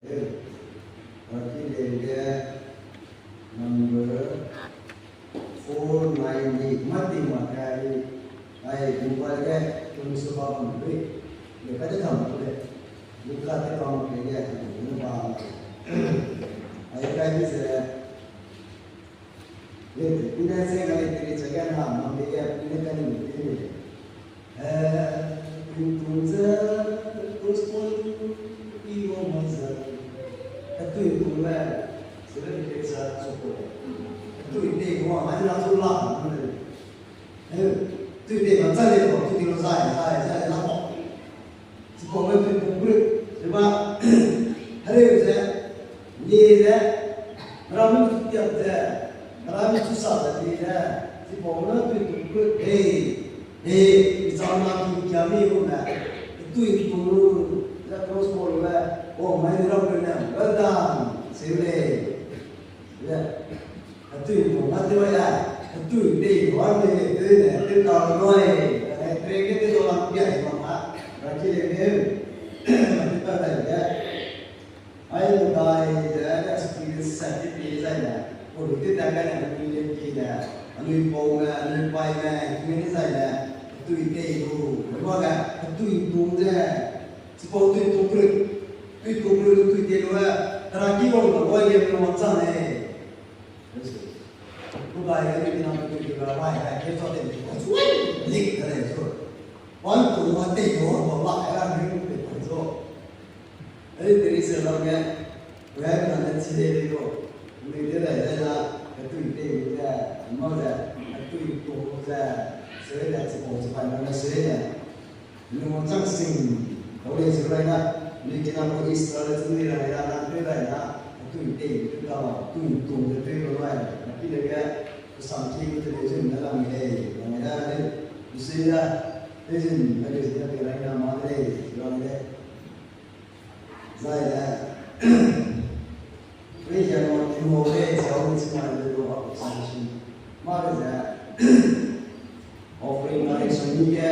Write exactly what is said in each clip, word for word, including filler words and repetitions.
Article ge number four ninety, mati ma kai, ai mobile ge tun su ba bam lui. Ye ka de kam ku le. Ye ka de kam ke ye, ne ba. Ai kai ni se. Ye, ine se ga le te ni se ga na, ma be ye, ine ka ni te ni. Eh, tung tung ze, gospel, i mo mo ze. Ka tui tung le, se le ke sa so ko. Ka tui te mo, ma na so la, ma le. Eh, tui te ma za le ko, tui te lo za, za, za le la ko. Chipau ne tui tung group, ze ba, hereu ze, lie ze, ramme tu tiap ze, ramme tu sa ze lie ze, chipau ne tui tung group, hey, hey, i chang na tu kia mi ru ne, tui tung lu, ze cross ball le, o mai ni rau ne, well done, se le. Le, atui tung na te wa ya, atui te wa te ne, te ne, te ta lu noi, ai tre ke te do la pia ma ma, ra ki le me, te ta ta ya. Ai lu dai, ze, experience sa ti pi zai ne, ko lu te ta ka ne, anui le ki ne, anui pau ne, anui pai ne, ki ne zai ne, atui te lu, wa ga, atui tung ze, chipau tui tung kru, tui tung kru, tui te lu, ra ki wang lu wa ye lu wa chang ne. Ku bai ge mi na ku ki ra bai ge ke so de ko chui lik de le so. Wan tu ma te ko ko la ra mi ku pe ko so. Ai te ri se la ge. Ku ai na ne chi de le ko. Mi de le le la. Ka tui te mi de. Ma de. Ka tui ko de. Se le chi ko chi bai na se le. Nung chang sing, kau le zeu rai na, nui kinam gu Israel chun nui rai na, nang teu rai na, tui tei, tui ka, tui tung ze teu lu rai, na pi le ge, sam ki gu te le zun na lam ge, lam ge da le, isi da, te zun na le zun na pe rai na ma le, lam ge. Zai le, Christian mo Timothy, sau ni chimai le lu a observation. Ma le ze, offering collection ni ge,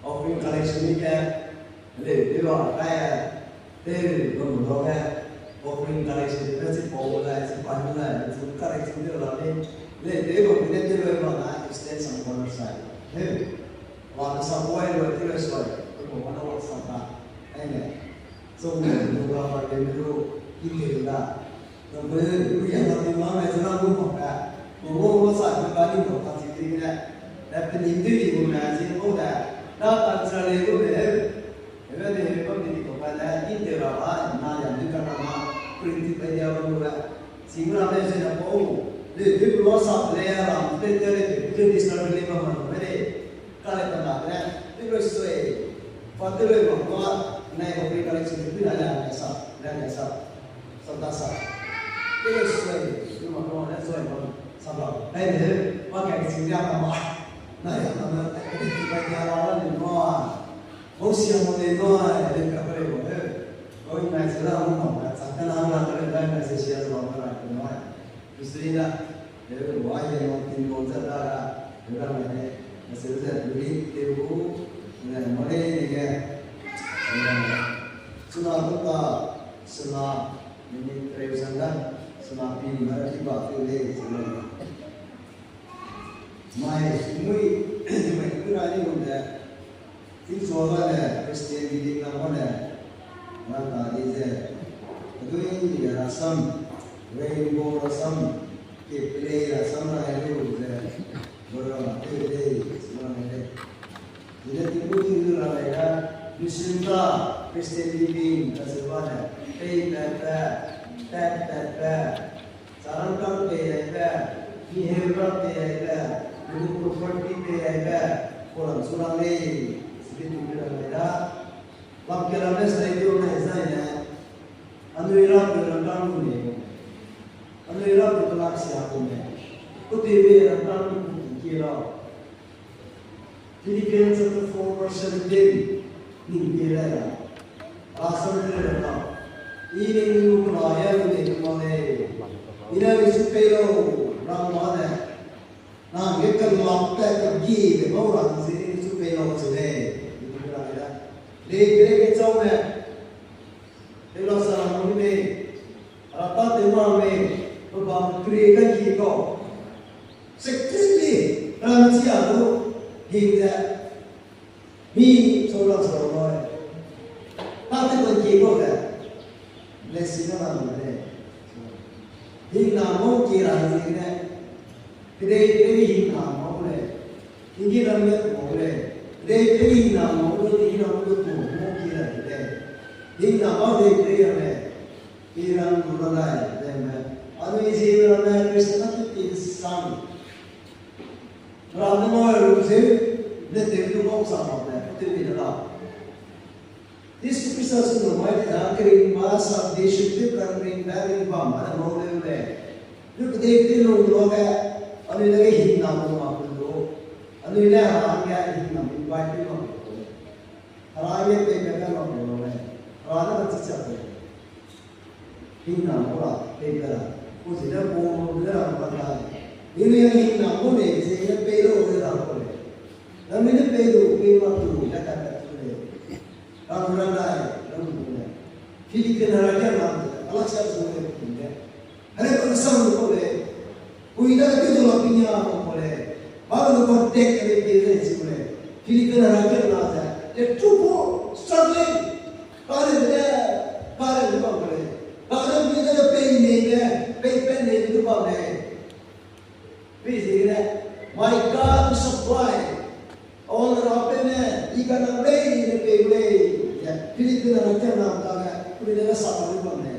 offering collection ni ge, le, le lu a kai, te le lu lu lu ge, offering collection ni ge, si pau le, si pa ni le, si collection ni la ni, le, le lu ni le, te lu ma na, extend some corner side. Hey. Wa ka sa boi lu te lu soi, te lu ma na wa sa ta. Ai ne. So, lu ga ma te lu, ki te lu da. Number, ku ya na tu ma mai zena gu ma ka. Ku wo wo sa ku ka ni mo ka chi ti ne. Da pe ni tu ni gu ma chi ko da. Da ta sa le gu le. Ebe de he ko ni ko ka da ni te ra ba na ya ni ka na ma. Print ti pe ya gu le. Sing ra le se na ko. Le tu lo sa le ya la te te le te ni sa le ba ma le. Kale ta na ne, te lu sui, pa te lu ma ko, nai ko pe kale chi tu na la sa, la sa, sa ta sa. Te lu sui, tu ma ko, na sui ma, sa ba. Ai ne, pa ka chi ya ka ma. Na ya ka ma, te ki ba ya la ni ma. Mo sia mo ne no, le ka pe mo ne. Ko nai se la mo ma, sa ka na la ka le, nai se sia la ma la ko ma. Tusui na, Hebe wa ye no tin lo za da, hebe mai ne, na se ze lu ri te gu, ne mo le ni ge, suna ku ta, suna, minute treu sang da, suna pi ma ki ba te le, suna. Mai, mui, mai ku ra ni gu de, Isua ga ne Christian gidi ga ga ne, rang ta di ze, kedui ne rasam, rainbow rasam, ke play rasam ra lu ze, bora te de, sua ne de. Dine ti ku ti lu ra le ga, mission ta Christian gidi ga se ba ne, pei pe pe, pe pe pe. Sarangkang pei aibe, miheu ra pei aibe, miheu property pei aibe, kolam sulang lei, sidi tu mi rang lei da. Lam ke lam le sai dio ne zai ne, anui ra pe rangkang lu ne, anui ra pe kelak sia ku ne, ku ti be rangkang lu ku ki lau. Philippians chapter four verse seventeen, ning pie le da. Pastor le da. I ne lu kela ya lu ne kela le. I ne lu su pei lau, rang ma ne. Nang ge kelak pe kegi de bau rang zi ne lu su pei lau zi le. Lu kela le da. Dei pei ge chau me. Tewla sa ram mi me. Ara ta tew ma me. Pe bam kri ka ki kau. Secretly, ram chi a lu. Hing ze. Mi chau la sa ram mai. Ta tew ka ki kau le. Blessing na ram le. Hing na mo ki ra hing ne. Kedei kedei hing na mo le. Hing ki ram le mo le. Kedei kedei hing na mo le, hing na mo le mo ki ra le. Hing na mo dei kedei ya le. Ki ram mo la lai le me. Anui zi ram le Christmas ki ki sang. Ram ne mo ru ze. Ne te lu mo sa mo le. Te mi la. Jisu Krista su lu mai de da kering ba sa de shi te kan ring ba ring bam ba da mau le le. Lu kedei kedei lu lu ge, anui ne ge hing na lu ma ku lu. Anui ne ha ge hing na invite lu ma ku lu. Ha ge pe pe ga ma ku lu le. Ha ne ma chi cha ku. Hing na lu la, pe pe la. Ku zi da ku lu da ma ka. Ni lu hing na lu ne ze ne pe lu de da ku le. Na mi ne pe lu pe ma ku lu da ka ka ku le. Ram ram lai, ram ram lai. Philippine herakiangna, Galatia zu ne pinde. Hare ko sang ko le. Kui da ke do la pinya ko le. Ba ko contact ke le ke le zu le. Philippine herakiangna ze. Te tu ko struggling. Kare le, kare le ba ko le. Kare le pe ne le, pe pe ne le ba le. Pei ziegene, my God will supply all your need, I gana lei ne pei lei. Ya, Philippine na te na ta ne, pui ne sa pa lu bam ne.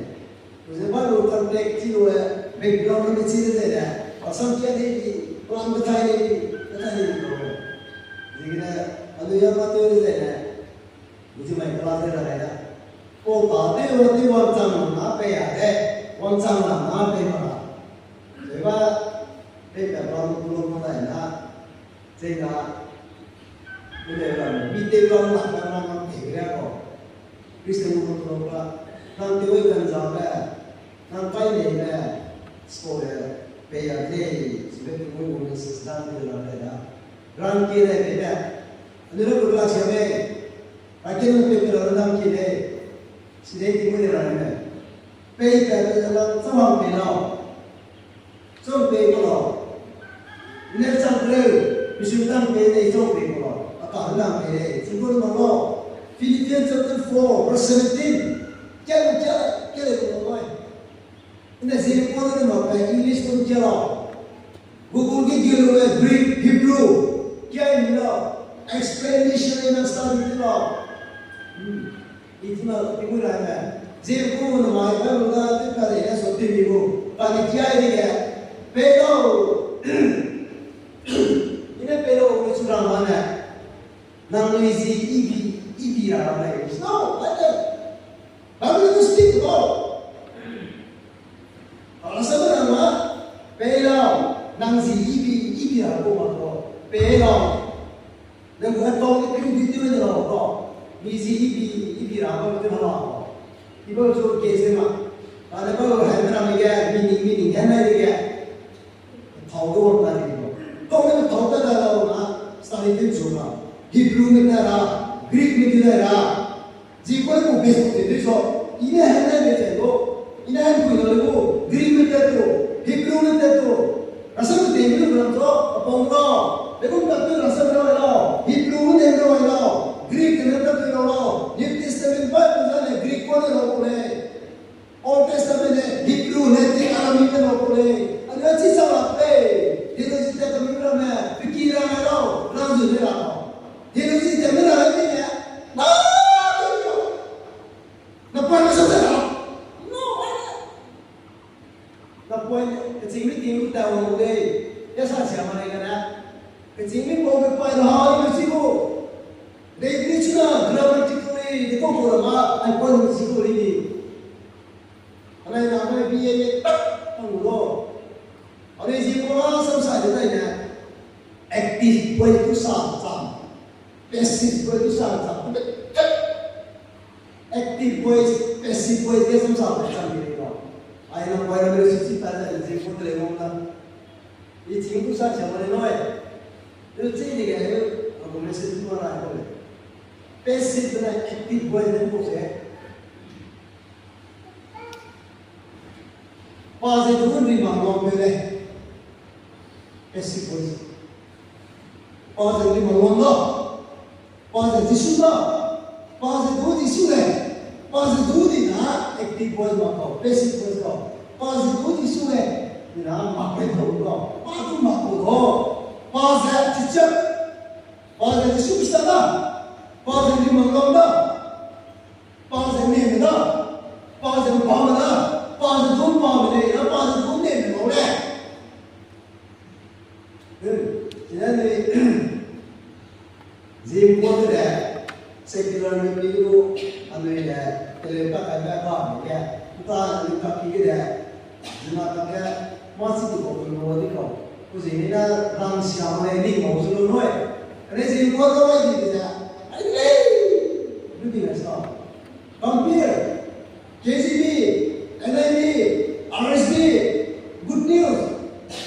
Ze ba lu contact ti lu, background ne chi de ne. Pasang kia ne ni, plan betai ne ni, betai ne ni. Ziegene, anu ya ma te de ne. Nzi mai kela ze ra gai da. Pau ta tew lu tew wangchang na pei a de, wangchang na na pei ma ra. Zeba, pei pe pa lu lu ma dai na, zega, mi de ra, mi tew lu na ka na na pei ria ko. Christian lu lu ka, nang tew wei kan za be, nang kai nei be, so de, pei a de, zibe tew wei lu se dan de ra de da. Ran ke de de de. Anu lu lu la sia me. Akin pe pe la dam ki lei. Sidei ti mu de ra me. Pei pe pe la chang pei lau. Chang pei ko lau. Ne chang pei, mission dam pei ne chang pei ko lau. A ka dam pei lei. Chang ko ma lau. Philippians chapter four, verse seventeen. Kia lu kia, kia le ko mai. Ne zi ko ne ma pe English tun kia lau. Google ge gelu le Greek, Hebrew, kia ni lau, explanation e na study ti lau. Hmm. I ti na, i mu rai me. Zi ko ne ma Bible ga te ka le so ti mi gu. Ka ne kia ni ge. Pei lau. I ne pei lau, i chu ra ma ne. Nang ni zi ibi, ibi ra ma ne. No, I don't. Bible doesn't speak about. Alasabe nang ma, pei lau, nang zi ibi, ibi ra ko ma ko, pei lau. Nang gu account ni pin di ti me lau ko, ni zi ibi, ibi ra ko ti lau ko. Ibo chu case ma. Kane ba lo hai me ra me ge, meaning, meaning ge nai de ge. Thau ge wang ta di ko. Kau ne thau ta da lau na, study tin chu ma. Hebrew me ta ra, Greek me ta ra. Zi kua gu base te dui so, i ne han ne le te gu, i ne han kui lo le gu, Greek me te tu, Hebrew me te tu. Rasam te mi lu ram so, apong lo, le gu ta tu rasam lo lo, Hebrew me te lo lo, Greek me te tu lo lo, New Testament Bible za le Greek kua ne lo le. Old Testament ne Hebrew ne ti Aramaic te lo ko le. Ane chi sa la pe. Theology te kami ra me. Piki ra me lo. Rang zu me la. Theology te me la ni ne. Na, na pa na sa te la. No, na point, keching mi ting lu ta wang de. Ya sa sia ma le ga na. Keching mi pau me pai la ni me chi ko. Dei ni chi na grammatically, de ko ko la ma, ai point me chi ko ri ni. Anai na anai B A ne tak tang lo. Anai zi ko la sam sa de zai ne. Active voice tu sa sa. Passive voice tu sa sa. Active voice, passive voice ke sam sa sa ni lo. Ai na pai na me si si pa zai zi ko te le mo na. I zi ko sa sa mo le noi. Lu zi ni ke, ko me si tu ma na ko le. Passive benai active voice ne ’mpau ze. Pa ze du ’nri mak luang peu lei. Passive voice. Pa ze ’nri mak luang da. Pa ze Jisu da. Pa ze du Jisu lei. Pa ze du di na active voice mak kau, passive voice kau. Pa ze du Jisu lei. Di na mak pei kau kau. Pa du mak kau kau. Pa ze chichak. Pa ze Jisu Khrista da. Pa ze ’nri mak luang da. Pa ze neme da. Pa ze ’mpame da. Pa ze du ’mpame lei, na pa ze du neme lau lei. Chine anui zimkua de, secular me pi lu, anui le, teleu kakaibe bam ge, ’nta anui kaki ge de, zina kage, mâ chi tu kau lu di kau, ku zine na rangsia mak lei ning kau zu lu nui. Anui zimkua de wai di de ze, ai de lei, lu di le sa. Compare, K J V, N I V, R S V, Good News,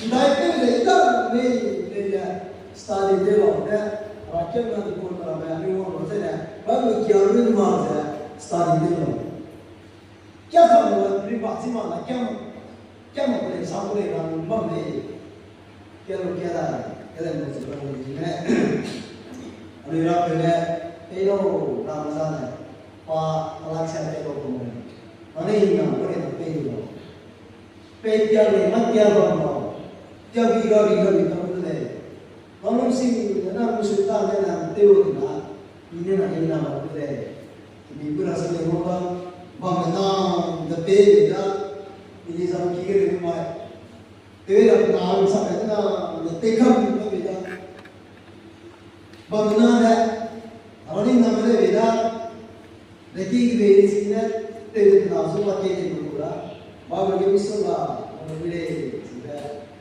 ’ndaitew ze i dam mei lei ze, study tew lau ne, herakiangna dikun ramme anui wang lu zene, Bible kia lu ne mak ze, study tew lau. Kia kam lu, ri bak chi mak na kia mak, kia mak lei, sa gu lei, rang bam lei. Kia lu kia da, kia da lu ze bam lei zine. Anui rapeu ne, pei lau, rang za ne, pa, pa la chia pei lau bam lei. Pa ne i nang gu lei na pei lu lau. Pei kia lei, mâ kia bam lau. Kia bi ga bi ga bi ga lu lei. Bam lu sing, na lu sing ta ne na tew lu na, i ne na i na bam lu lei. Mi gu ra sa lei wang bam, bam na, de pei lei da, i di zam ki ge lei mai. Tew ra na sa lei na, de pei kam lu lei da. Bam na de, a ni na me lei da. De ki ge lei chi ne, tew na su ba ke lei lu da. Bam ge mi su la, bam ge lei, chi de,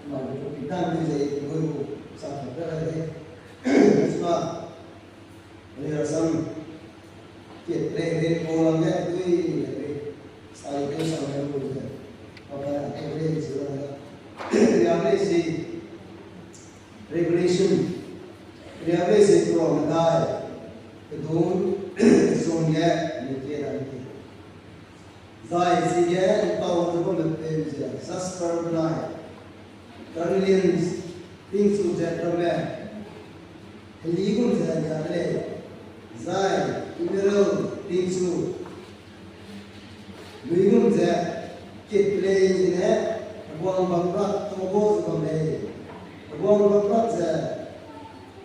ma lu pi tan de ze, lu lu, sa ka de lei. Sa Anui rasam, kat lei, rainbow lam ge, dui lei, sai tew sam lei lu ze. Papa, a tew lei, chi la. Ria lei si, Revelation. Ria lei si, pro medai. Kedum, zong ge, ni ke ra ni ke. Zai chige ’ntau ze bamme peu ze jasper benai carnelian tingchu ze ramme heli gum ze ’ndia de lei, zai emerald tingchu lui gum ze kat lei zene heguang bam rak tau bau ze bam lei. Heguang bam rak ze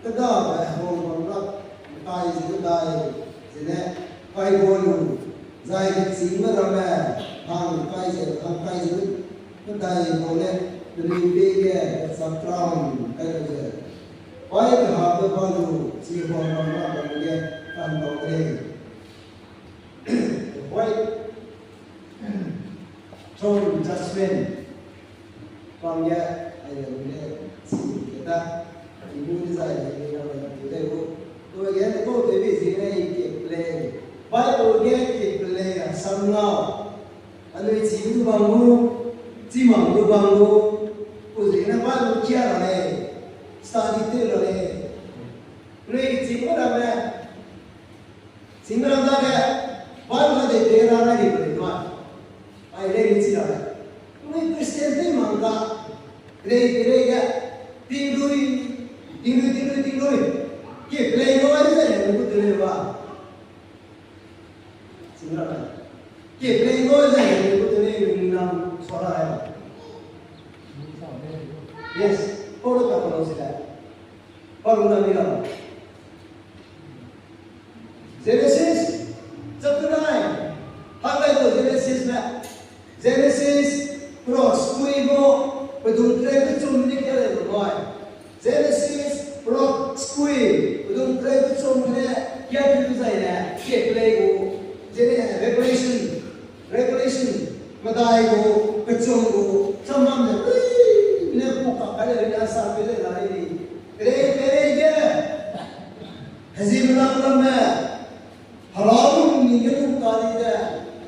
Kêdabe heguang bam rak ’ngkai ze medai zene kai bau lu, zai kechîngme ramme hang kai ze, hang kai ze medai bau ne, penui pei ge kechap crown kai lu ze, paî kehabe ba lu, chi heguang bam rak bam ge ka'ndau de lei. White throne judgment. Pam ge, ai le lu ne, si ke ta, i bu dezai le, i na le tu de gu. Tu ge ne kau tewbe ziegene i kat pelei. Bible ge kat pelei rasam lau. Anui chî du bam gu, chî mak du bam gu. Pu ziegene Bible kia ra lei. Study tew ra lei. Anui chî gu ramme. Chîngme ram dage, Bible de pei ra nai di pelei nui. Ai lei ni chi ra lei. Anui Christian tew mak ga, rei, rei ge, tingrui, tingrui, tingrui, tingrui. Kat pelei nui ai ze, nui gu tew lei ba. Chîngme ram dage. Kat pelei nui ai ze, nui gu tew lei, nui nang sua ra ai ba. Yes, Paul ka pa lo si lei. Paul na mi ra. Genesis chapter nine. Hangkai gu Genesis ne. Genesis, pro skui gu, pedum tre kechum ne kia lei lu nui. Genesis, pro skui, pedum tre kechum ne kia pi lu zai ne, kat pelei gu. Gene-, Revelation, Revelation, medai gu, kechum gu, chamam ne, ui, ne pu kak kai lei, ne sa pe lei la lei ni. Rei, rei, rei, ge. Hezimena ramme, Hera gu ning ge lung ta di ze,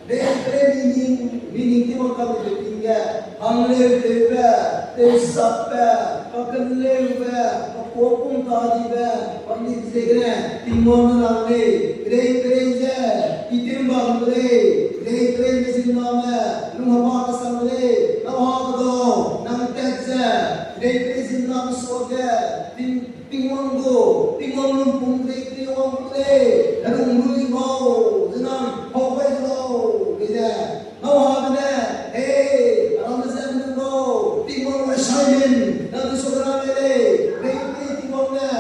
rei, rei, mi ning, mi ning ti wang ka di ting ge, hangleu tewbe, tewsapbe, kakeleube, kakuâ pung ta dibe, bam di ziegene, Tingwang ne rang lei, Dei perei ze, i tirumba gu de lei, dei perei ze ziemmename, lung heba kesang de lei, Noabe gau, nang tat ze, dei perei ziemmename suage, Ting-, Tingwang gu, Tingwang lungpum dei perei wang gu de lei, herung lui lau, ze nang, hau gai lau, de ze. Noabe ne, hei, ramme ze nung lau, Tingwang gu assignment, nang du su ra lei, dei perei Tingwang ne,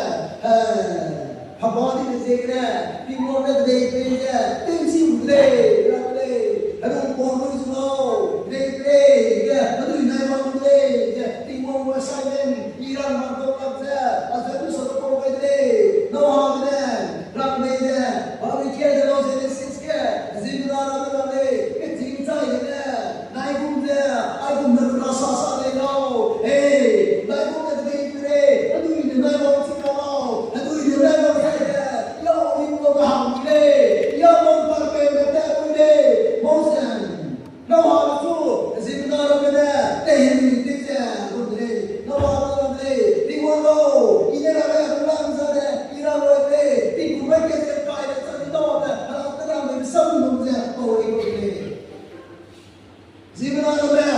eh, Heba dibe ziegene, Tingwang ne kedei perei ge, tewchi gu de lei, ra de lei, herung pau lui zu lau, kedei perei ge, hedui nai wang gu de lei, ze, Tingwang gu assignment, i rang mak dau lak ze, a ze du sa de pau gai de lei, Noabe ne, rang lei ze, ba mi kia ze lau Genesis ge, ziemmena ramme rang lei, kechîng chai gene, naigum ze, aigum ne kena sa sa lei lau, hei, naigum ne kedei perei, hedui ne nai wang chi lau, hedui ne nai wang zai ze, yau ning lau ge hang di lei, yau lau ge pe me tat gu lei, Moses. Noabe chu, ziemmena ramme ne, tei hemi tew ze, gu de lei, Noabe lam lei, Tingwang gau, i ne ra lei, lam za de, i ra lei, tingkum mai ke ze kai de, sa di Noabe, hera te lam de, sam lum ze, pau i gu de lei. Ziemmena ramme,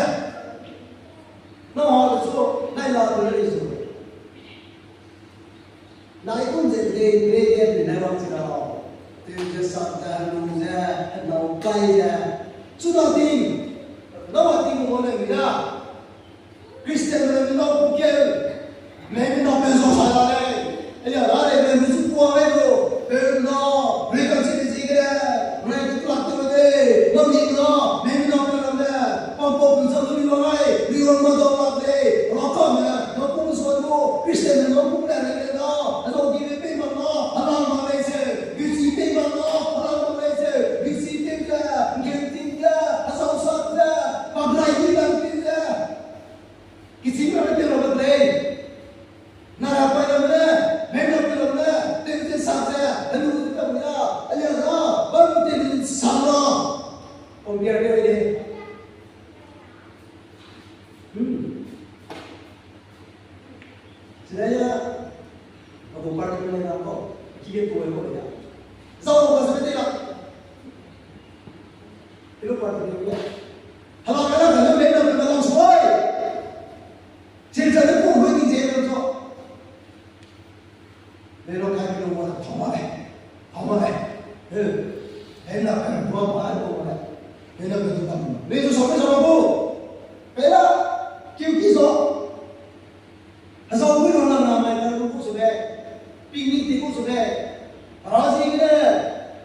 Noabe chu, nai la de lei zu. Naigum ze kedei perei ge, penai wang chi lau. Tew ze sak ze, lu ze, nâu kai ze. Chuna ting, Noa ting gu ne mi da. Christianme ne mi nâu ku keu. Mei mi nâu pe zau sa la lei. Elia la lei, mei mi zu kua lei lu. Peu na, rui ka'nchi de ziegene. Mei mi klak te de. Nâu ni na, mei mi nâu pe lam de. Pampau pun sa lu ni la lei. Rui wang ma dau lak lei. Rakame, nâu ku su lu. Christianme nâu ku le lei na. Hedau di lei pei mak na. Helang mak lei ze. Guchi pei mak na. Helang mak lei ze. Guchi pei ze. Ngeu ting ze. Hesau sak ze. Pagrai di lang ting ze. Kechîngme tew rabe de lei. Nara pai ramme ne, mei na pai ramme ne, tew ze sak ze, helu ze pe mi da, alia da, bam tew ze sak da. Compare tew de. Hmm. Chidaya, a gu party me na ko, ki ge ko ko ya. Zau ko se te la. Ilo party me ya. Hala ka la ka me na me na soi. Chil cha de ko hui ni je na so. Lei lo kai kilo wa, thauma lei, thauma lei. He, hena kai wa ba lo wa lei. Hena kai tu tam. Lei tu sa pe sa ba bu. Pela, kiu ki so. Hezau gui lo na na mai kai lu ku su lei. Picnic ti ku su lei. Hera zi ge ne.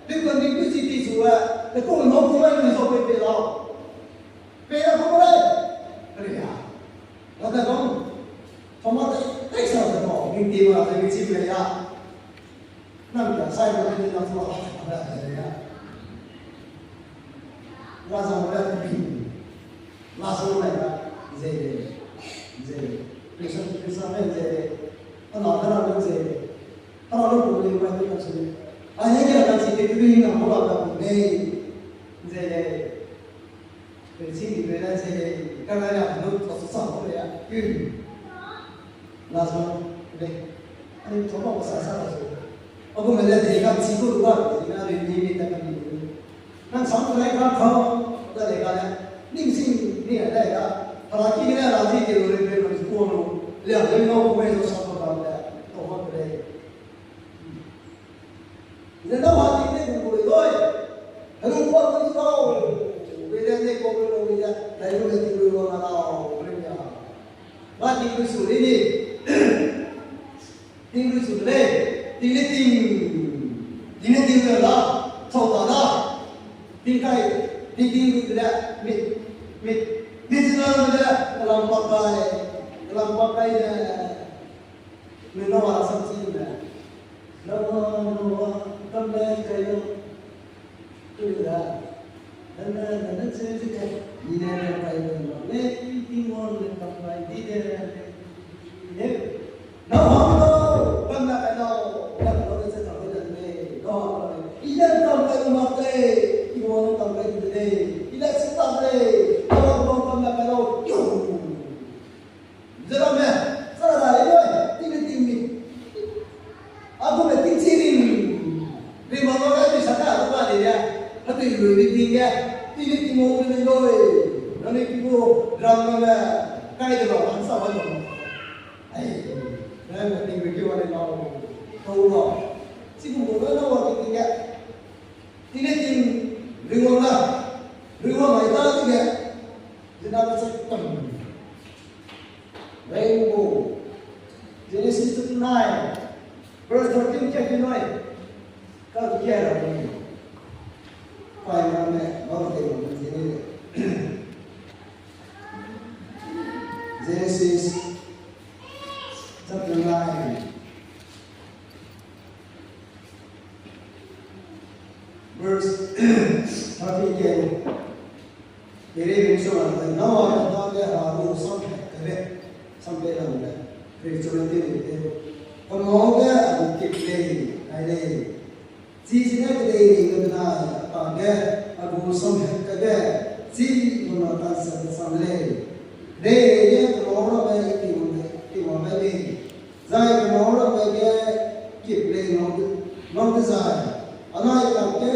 Lei kan di ku zi ti su wa. Lei ku no ku mai ni so pe pe lau. Pela ku lei. Pela. Lada gam, thauma te, tei sa ze bau, ning ti ma ze mi chi pe ya. Nang ka sai ma ni na tua, a ba ze ya. Wa za ma ya ti. La so lai na, ze de, ze de. Pisa, pisa me ze de. Ana, ana me ze de. Ana lo ko le ma ti ka su de. A ne ya ka chi te ku ni na mo la ka ne. Ze de. Pe chi ni pe la se, ka la ya, no, to sa sa ko ya. La so, de. Ani to ko sa sa la so. Agu me le de ka chi ko ba, de na de ni ni ta ka ni. Nang sa ko lai ka ka, da de ka le. Ning sing ni ya de ka. Hala ki ni la ji ke lo le pe lo ko lo. Le ya de no ko me so sa ko ba de. To ko de. Ze Noa ting ne gu gu lei. Herung pa gu lau. Wei le ne ko gu lau wei le. Dai lu ne ting lu lau na lau. Wei le ya. Ba ting lu su le ni. Ting lu su le. Ting le ting. Ting le ting le la. Chau ta la. Ting kai. Ting ting lu le. Mi. Mi. Mi ting la le. Lam pa kai. Lam pa kai le. Mi Noa sam chi le. Noa, Noa, kam lai kai lo. Tu da. Nana, nana, che che kai. Ni ne ne kai lo. Ne, ti mo ne kam lai di de. Ne. Noa, kam lai kai lo. Kam lo ne che kam de ne. Noa, i ne kam kai lo mak le. Ti mo ne kam kai di de. I ne che kam le. Noa, kam lai kai lo. Yo. Zeramme, zera da lei loi, ting le ting mi. A gu me ting chi ring. Ring ma ma ga mi Atui lui di ting ge, ti ni ting wang di loi. Nani ki gu ram na le, kai de lau, hansa wa lau. Ai, nai ma ting be ki wa le lau. Kau lau. Chi gu gu na wa di ting ge. Ti ni ting, ringwang la. Ringwang mai ta di ge. Zina ka sa kam. Rainbow. Genesis chapter nine, verse thirteen kia ki nai. Ka kia ra ni. Pai ma me, ba te mo ni. Genesis chapter nine, verse thirteen kia. Pere ring sua, Noa ne dage ha gu sam hek kabe, sam pe lam le, ring sua ne ting te. Kemau ge a gu kip lei, kai lei. Chi zene kedei ring ge benai, a ge, a gu sam hek kabe, chi gu na tan sa de sam lei. Dei ge kemau ramme i ti wang de, ti wang de lei. Zai kemau ramme ge kip lei ngau de, ngau de zai. Anai kak ge,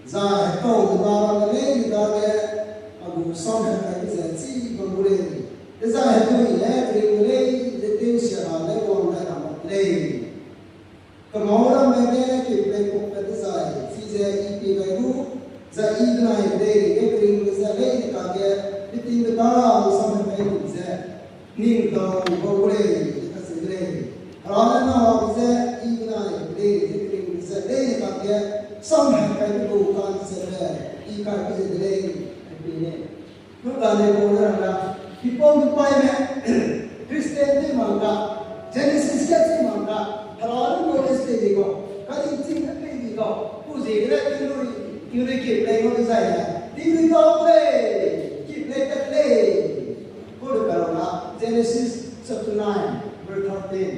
zai hekau de ba ramme lei dage, a gu sam hek kai de ze chi bam gu lei. Dezai hedui ne kering lei, ze tewsia ra ne wang dai ra mak lei. Kemau ramme ge kip lei puk pe dezai, chize i pi gai gu, zai i benai dei ge keringbe ze leine kage, peting ge ta sam hek kai lu ze, ning dau bau gu lei, ze kacheu de lei. Hera ne Noabe ze, i benai dei ge keringbe ze leine kage, sam hek kai lu ka'nchibe, i kai gu ze de lei, ai pi lei. Lu kane kau ne rang da, pipau lupaime, Christian tew mak ga, Genesis ge tew mak ga, Hera ne Moses tei di gau, kadingching ne tei di gau, pu ziegene tingrui, tingrui kip lei ngau dezai ne, tingrui tau lei, kip lei tat lei. Kau lu ka rang da, Genesis chapter nine, verse thirteen.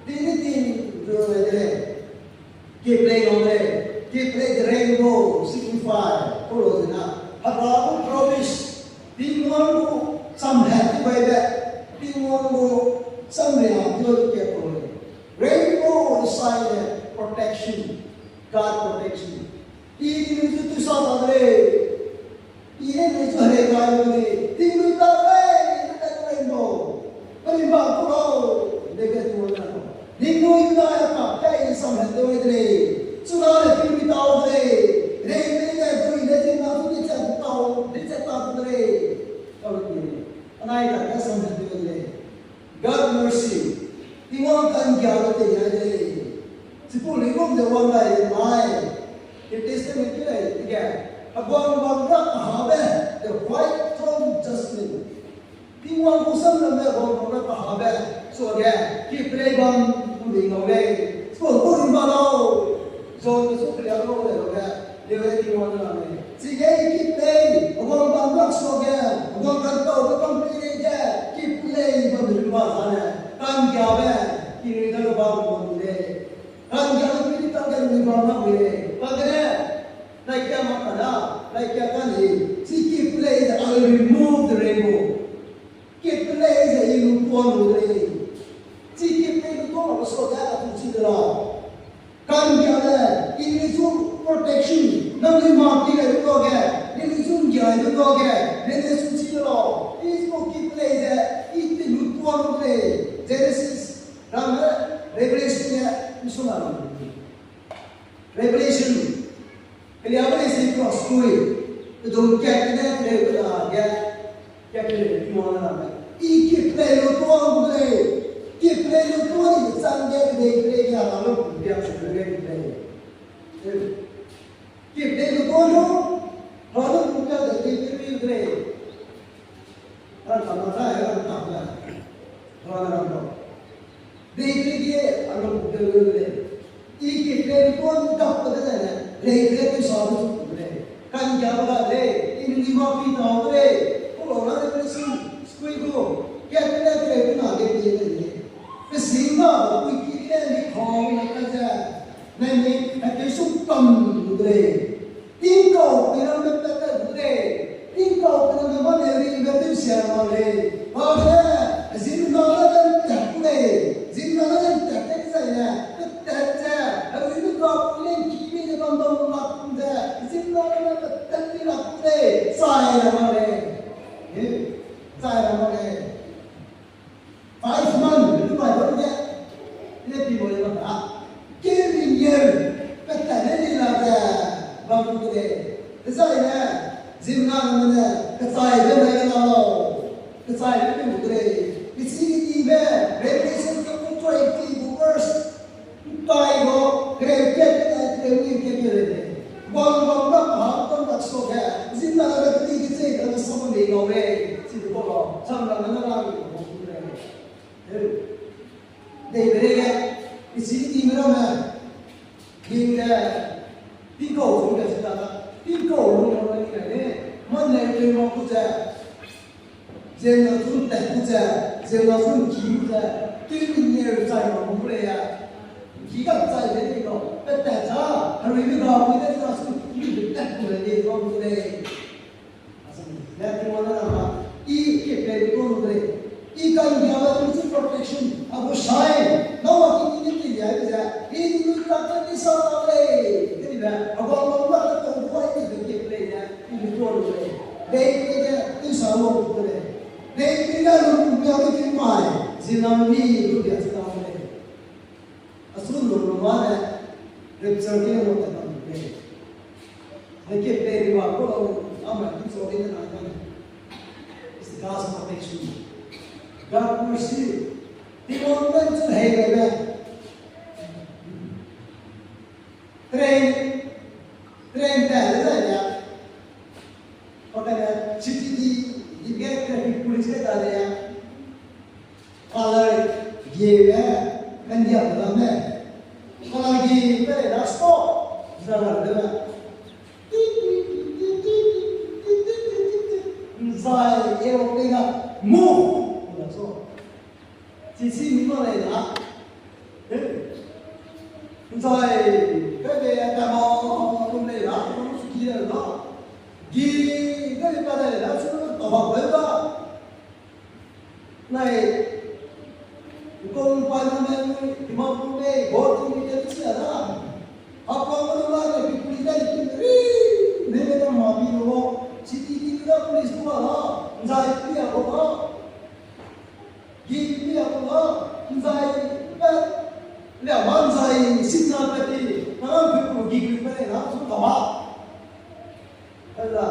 Ting ni ting, ru lei de lei. Kip lei ngau lei, kip lei the rainbow signify, kau lu zena, Hera gu promise, Tingwang gu samhat di bai be, Tingwang gu samria di bai ke kau lei. Rainbow is sign of protection, God protection. I ningnui zu tu sa ta de lei. I ningnui zu herei kai lu de lei. Ningnui ta lei, ningnui ta lei mo. Pe ning bam ku lau, de ge tu na. Ningnui ta ya ka, kai sam he de lei. Chuna le ningnui ta de lei. Rei de lei, dui de lei, na tu de cha ta, de cha ta de lei. Kau de lei. Anai ka ka sam he de lei. God mercy. Tingwang ka'nggiabe tei nai de lei. Chipau luigum ze wang dai de mai. New Testament ki dai de ge. Heguang bam ra kahabe, the white throne judgment. Tingwang gu samramme heguang bam ra kahabe. Suage, kip lei bam gu lei ngau lei. Chipau gu ring ba lau. John ge su kelia lau lei lau ge. Leu lei Tingwang ne la lei. Chige i kip lei, heguang bam ra suage, heguang kantau ge bam pei lei ge, kip lei bam ring ba zane, ka'nggiabe, i ring da lu bam bam lei. Ka'nggiabe pei lei ka'nggiabe ring bam bam lei. Kagene, nai kia mak ka da, nai kia ka lei, chi kip lei ze I will remove the rainbow. Kip lei ze i lu tuan lu de lei. Chi kip lei lu tuan lu suage a tu chi de lau. Ka'nggiabe, ningnui zu protection, nangnui ma ki lei lu tuage, ningnui zu nggiabe lu tuage, ningnui zu chi de lau. I zu kip lei ze, i ti lu tuan lu de lei. Genesis, ramme, Revelation ge, i su la lu. Revelation, kelia lei si class kui, pedum kat kene treu kena ge, kat kene Tingwang ne la lei. I kip lei lu tuan lu de lei. Kip lei lu tuan lu de chang ge, kedei kedei ge, Hera lu kum biak se lu ge kip lei. Kip lei lu tuan lu, Hera lu kum biak de kedei kedei de lei. Hera kam na ta, hera kam na. Hera ne rang dau. Dei te ge a lu kum biak lu de lei. I kip lei lu tuan lu kap ta de lei. Lei lei tu sa lu kum de lei. Ka'nggiabe ga lei, i ningnui ma pi tau de lei, kau lau na Revelation, sukui gu, kat kene treu kena ge pie de lei. Pe sing ga, pui ki ne ni kau ne ka ze, ne ni, a te su kam lu de lei. Tingkau pe ramme pat tat lu de lei. Tingkau pe ramme ma ne ringbe tew sia ma lei. Ba ze, ziemmena ne tat tat de lei. Ziemmena ne tat tat de zai ne, tat tat ze, a lu ne ka pu ne ki bi ne bam bam la kum ze, ziemmena Chai ra mak lei. He, chai ra mak lei. Five month, lu bai bam ge. Ne pi mo le bam da. Keu mi ngeu, pe ta ne ni la ze, bam gu de. Pe zai ne, zim na ne, kechai be mai la lo. Kechai be gu de. Kesi kedi be, Revelation chapter twenty, verse Ntai gu, kereu kat, kereu ni kat ke le de. Bam bam bam ha bam bam so ke. Zin na ga kedi ke ze ka sa mo le ngau le. Chi du ko lo. Chang na na na ni ko le. Heu. Dei be le ge. Isi di me na me. Ging de. Tingkau zung de chi ta ta. Tingkau lu mo ni le. Mo ne ke mo ku ze. Ziemna chu tat ku ze, ziemna chu ki ku ze, tui mi ne chai ma mu le ya. Ki ga chai le ni ko, pe tat cha, herui mi ga mu de cha chu ki de tat ku le ni ko mu le. Asan, ya ti wa na ma, i ke pe ko mu le. I kan ya ba tu chu protection, abu shine. Na wa ki ni ti ya ze, i ni ta ta ni sa ta le. Ni ba, abu ma ma ta ko wa ni de ke le ya. Dei pei ge, i sa lu ku le. Dei pei ge lu ku bia lu ki mai, zinam ni lu bia zi dau le. Asun lu lu ma le, rapture ke lu ta dau le. Dei ke pei ri wa ko lu, a ma ki so de na na. It's God's protection. God mercy. Tingwang ne chu hei le le. Train, train ta le le ya. Hotel city di, di ge traffic police ke ta le ya. Color ge, kan dia da me. Color ge, pe le da stop. Za la le me. Zai, aeroplane ga, move. Za so. Chi chi mi ma lei na. Nzai, kai be ta ma, kum lei na, kum su ki lei na. Gi, kai be pa lei na, su ta ba lei na. Nai, kum pa na me, ki ma kum lei, bo kum lei, chi lei na. Apa ma na, ki kum lei, ki ri, me me na ma bi lo, chi ti ki na, police ko na, nzai ki ya ko na. Gi mi a ko na, nzai pe, le ma nzai sip na pe ti, na pe ku gi pe le na su ta ba. Hala,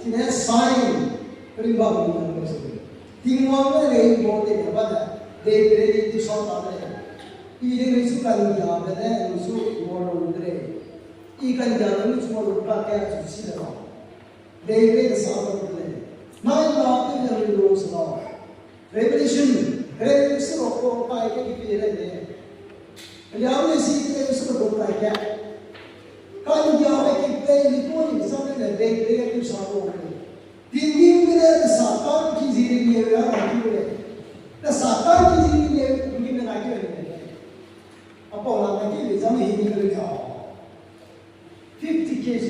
chine sign, ring ba bu na ko se. Tingwang ne le mo te ba da, de pe le ti sa ta le. I de mi su kan ya pe le, mi su mo lo de le. I kan ya mi su mo lo ka ke su si le ba. Dei pei de sa ta le. Nai na te ne lu lu sa. Revelation, Revelation of ko kai ke ki le ne. Liam ne si ke su ko kai ke. Kan ya me ki pei ni ko ni sa ne dei pei ke sa ko. Tingwang ne sa kan ki zi ni ya na ki le. Na sa kan ki zi ni ni ne na ki le. Apo la na ki le sa ni ni le ya. Fifty K G.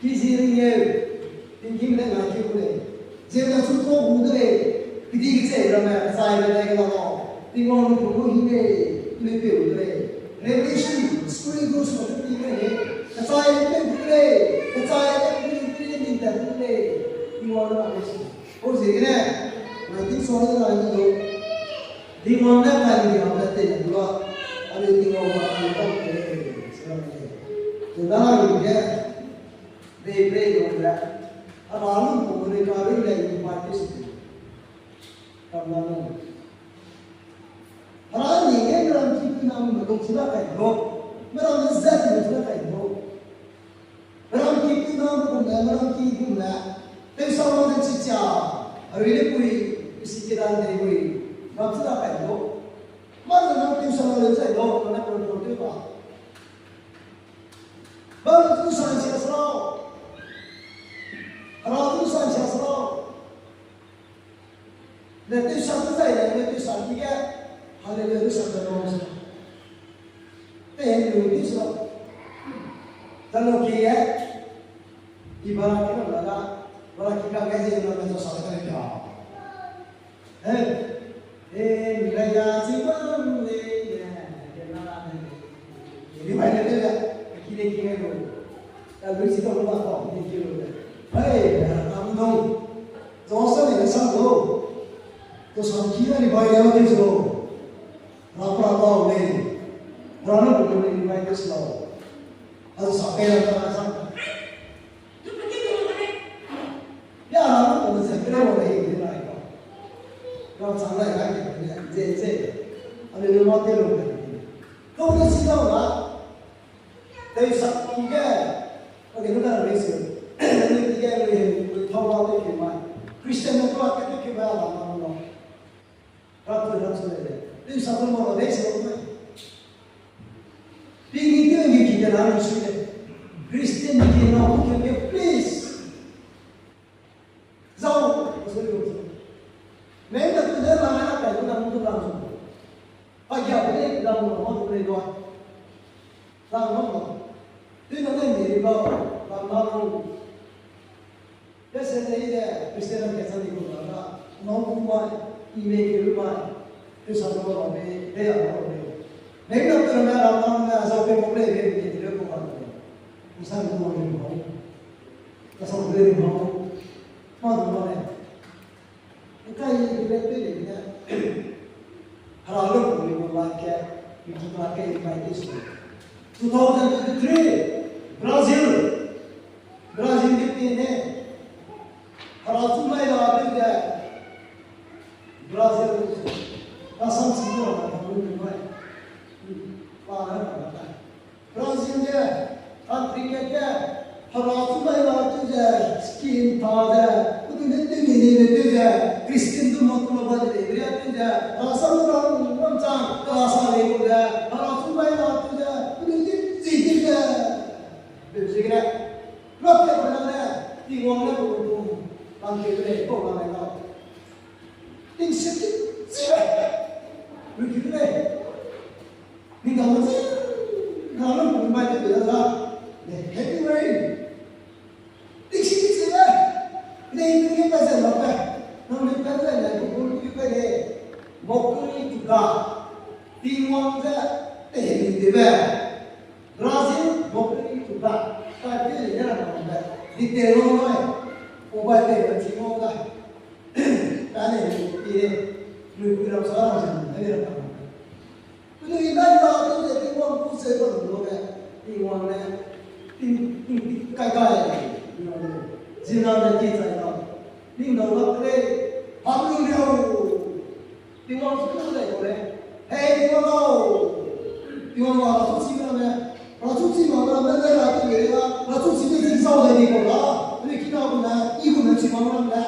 Ki zi ringeu, tingkim le ngai ki gu lei. Ziemna chu tuâ gu de lei, kedi kechei ramme, kechai le dai la lau. Tingwang lu pu lu hi lei, ne peu de lei. Revelation, school gu school ti lei, kechai le peu de lei, kechai le peu de lei, min ta de lei. Tingwang le ngai si. Pau ziegene, ngai ting sua de la ni lu. Tingwang ne kai ni a te te lu la. Ale Tingwang ba ni ba te, se la ni. Te da lu ge, Dei pei lu le, Hera lu pu lu ka lu le invite si. Kam la lu. Hera ni ge meram ki pu na me dong si la kai lo. Meram ne zat lu si la kai lo. Meram ki pu na me dong le, meram ki dong le. Tei sa ma ne chi chia. Hera le pui, si ki dan dei pui. Meram si la kai lo. Ma ne na tei sa ma le zai lo, ma ne pun pun tei ba. Bam tu san sia sa lau. Hera tu san sia sa lau. Ne tu san tu zai ne, ne tu san ki ge. Haleluya tu san tu lau sa. Te hen lu tu sa. Ta lo ki ge. Iba ki lo la la. Wala ki ka ge zi na me sa sa ka le ka. Eh, eh, mi rai ya chi bam le, eh, ke na na ne. Ni mai ne le, ki le ki ne lo. Ta lu si to ba ko, ni ki lo le. Hei, ang dong. Zo sa ne sang lo. To sang ki na ni bai ya te zo. Ra pra ba le. Ra na bu ni bai te zo. Ang sa pe na ta sa. Ya, ra na bu se pe na wa le ni bai ba. Ra sang lai lai ke ne. Je je. Ale lo ma te lo ke. Ko ni si da la. Tei sak ki ge, okay, nu da rei se. Ni ki ge, ni, ni, thau wa te ki mai. Christian ne thau wa te ki mai, ala ma lo. Rat tu, rat tu le. Tei sak mo lo, rei se lo mai. Pi ni te ni ki ge na ni su le. Christian ni ki na ku ke, please. Zau, sorry, sorry. Mei na tu de la na kai tu na mu tu la. Pa ya de la mu ma tu le do. Zang no. Tui na ne ni ba, ba ma no. Pe se ne de, Christian ke sa ni ko na. No ku ma, i me ke lu ma. Tui sa no ba me, de ya no me. Mei na tu na la ma na, zau pe mo le, me ke le ko ma. Ni sa no ma ni ma. Ka sa le ma. Ma no ma le. Nkai yi le pe le ne. Hera lu pu ni mo la ke, ni tu la ke invite su. Two thousand twenty-three, Brazil. Brazil ke pe ne. Hera chu mai la pe de. Brazil. Ka sam si mo la ka lu ni mai. Pa na ka ta. Brazil ge, country ge ge, hera chu mai la tu ze, skin ta ze, kudu ne tu ni ni ne tu ze, Christian du ma tu la ba de le tu ze, hera sa lu ra lu ram chang, hera sa le ko ze, hera chu mai la tu ze, kudu ne tu zi tu ze. Be zi ge, lo ke ba na ne, Tingwang ne ko ko, country le ko ba le la. Ting se ti, zi le, lu ki le. Ni ga mo zi, ga mo kum bai te da da. Ne, happy rain. Ting se ti zi le. Ne, ni ga pa zi la pa. Na ni pa zi le, ko ko ki pa le. Mockery to God. Tingwang ze, te ni de be. Brazil, mockery to God. Ka te ni de la na be. Di te lo mai. O bai te ba ti mo da. Kane, i, nui pui ram sa ram sa, ne ram sa. Pui nui dai la, tu ze, Tingwang ku se ba lu ne, Tingwang ne, ting, ting, ting, kai, kai, Tingwang ne, zina ne, ti zai la, ning dau la, kre, pa lu liu, Tingwang su ku zai ko le, hei, Tingwang dau, Tingwang wa, la su si ma ne, la su si ma ne, ne, ne, la tu le la, la su si ne, si sau zai ni ko la, ne, ki na ko ne, i ko ne, si ma ne,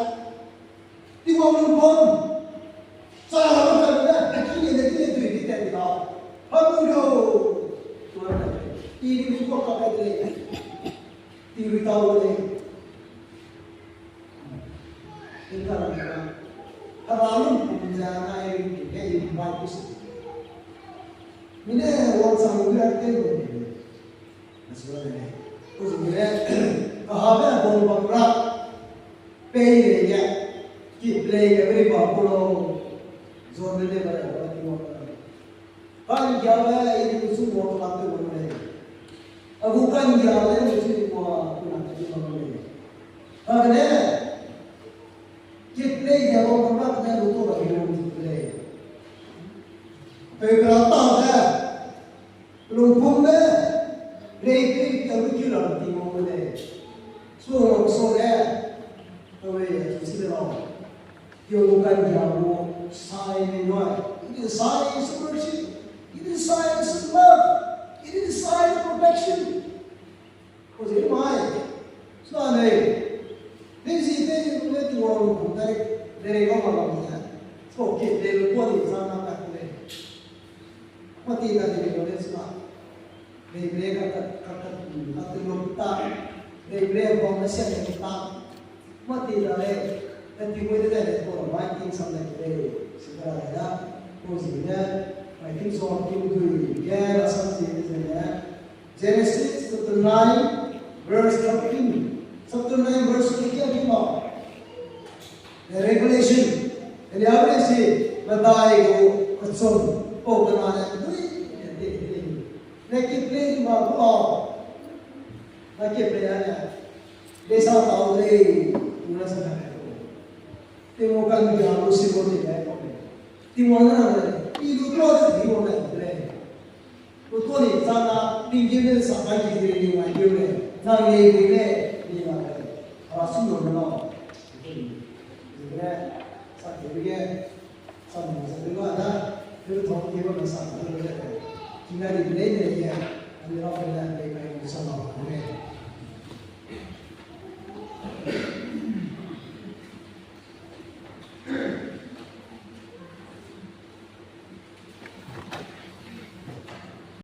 Tingwang lung pum. Sa la lu kai ne, a ki ne, ne, ki ne, tui, ki te, ki ta. Pa lu liu. Tu ne, i ni, ni ko ka kai de le. Ti ri ta wo le. Tingka la ka. Hera lung pum ze na e ri ke, ke i bai ku si. Mi ne wang sang lu ya te lu. Asu ne, ku zu ne, kahabe bong bam ra, pei le ge, ki play ge beri bam ku lo, zon ne le ba le ba ki mo. Ka'nggiabe i du su mo ka te mo le. A gu ka'nggiabe le su mo ku na te mo le. Kane, ki play ge bong bam ra ne lu to ba ki mo ki play. Pei kra ta de. Lungpum ne, rei pei ki a lu ki ra Tingwang ne. So, so ne, a wei, a tu si de lau. Yo lu kan ya mo, sai ne noi. It is signs of mercy. It is signs of love. It is sign of protection. Ko zi mai, sua nei, nei zi te zi ne Tingwang gu dai, ne rei gau ma bam ze, so ki te lu kua di za na kat le. Mati na di lu ne sua. Nei bre ka kat, kat, kat, kat lu ta. Nei bre bam ne sia ne ta. Mati da lei, ne Tingwang de lei, ko mai ting sam lei lei, si da lei da, ko zi ne, mai ting sam ting dui, ge la sam zi de ne, Genesis chapter nine, verse thirteen. Chapter nine, verse thirteen, a bi ma. Revelation, Revelation, madai gu kachum, pau kana ne, dui, ne, ne, ne, ne ki play ma ko, na ki play ne. Leisa tau de lei, ura sa ta kai ko. Tingwang kan ga lu si ko ni le ko. Tingwang na le, i lu tua de di wang le de lei. Lu tua ni sa na, ting ge ne sa kai ki de ni wai de lei. Na le ni le, ni na le. Ara su lo na. Ni le, sa ke ge, sa mo sa de ba da. Lu tua ki ba sa de lei. Ki na ni le ni le. Ani ra pe le, le kai sa na le.